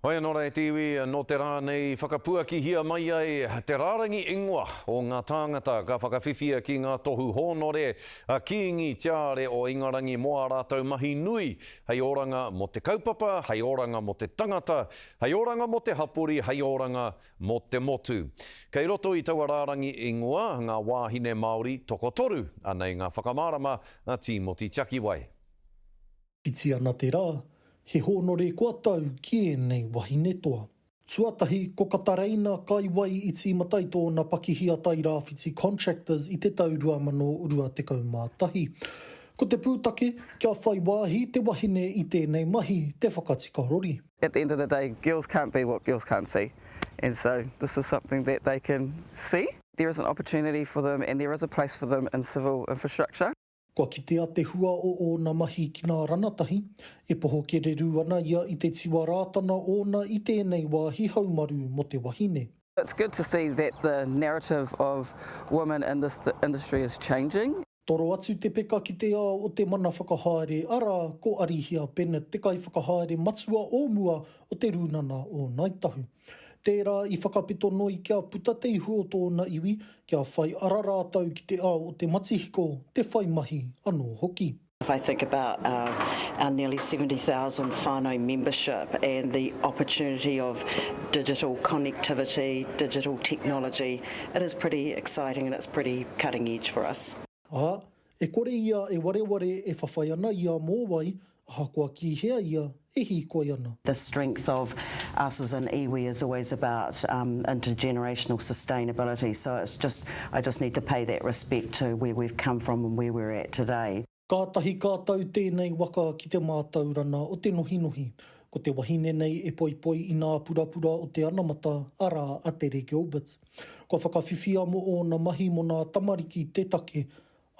Hoi anō rā e te iwi, nō te rā nei i whakapuakihia mai ai te rārangi ingoa o ngā tāngata ka whakawhiwhia ki ngā tohu hōnore a Kīngi Tiare o Ingarangi mō ā rātou mahi nui hei oranga mō te kaupapa, hei oranga mō te tangata, hei oranga mō te hapori, hei oranga mō te motu. Kei roto i taua rārangi ingoa ngā wāhine Māori tokotoru. Anei ngā whakamārama a Tīmoti Tiakiwai. Whiti ana te rā, he hōnore kua tau ki ēnei wahine toa. Tuatahi, ko Katareina Kaiwai i tīmata i tōna pakihi a Tairāwhiti Contractors i te tau 2021. Ko te pūtake, kia whai wāhi te wahine i tēnei mahi, te whakatika rori. At the end of the day, girls can't be what girls can't see and so this is something that they can see. There is an opportunity for them and there is a place for them in civil infrastructure. Kua kitea te hua o ōna mahi ki nā ranatahi, e poho kererū ana ia i te tiwa rātana ōna i tēnei wāhi haumaru mō te wahine. It's good to see that the narrative of women in this industry is changing. Toro atu te peka ki te ao o te mana whakahaere, arā, ko Arihia Bennett te kaiwhakahaere matua o mua o Te Rūnana o Ngāi Tahu. Tērā i whakapito noi kia puta te ihu o tōna iwi, kia whai ara rātou ki te ao o te matihiko, te whai mahi anō hoki. If I think about our nearly 70,000 whānau membership and the opportunity of digital connectivity, digital technology, it is pretty exciting and it's pretty cutting edge for us. Ā, e kore ia e wareware e whawhai ana ia mō wai, ahakoa ki hea ia e hīkoi ana. The strength of us as an iwi is always about intergenerational sustainability, so it's just, I just need to pay that respect to where we've come from and where we're at today. Kātahi ka tau tēnei waka ki te mātaurana o te nohinohi. Ko te wahine nei e poipoi i nā purapura o te anamata, arā, a Tere Gilbert. Kua whakawhiwhia mō ōna mahi mō nā tamariki te take,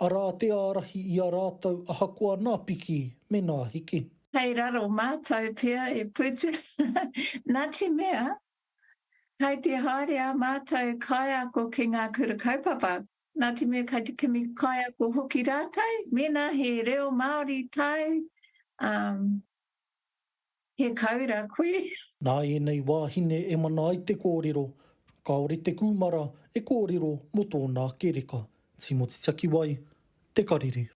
arā te ārahi i a rātou ahakoa nā piki me nā heke. Kei raro mātou pea e putu nā te mea kai te haere ā mātou kaiako ki ngā kura kaupapa, nā te mea kai te kimi kaiako hoki rātou, mēnā he reo Māori tāu, um, He kaura koe. Nā ēnei wāhine e mana ai te kōrero, kāore te kūmara e kōrero mō tōna ake reka. Tīmoti Takiwai, Te Karere.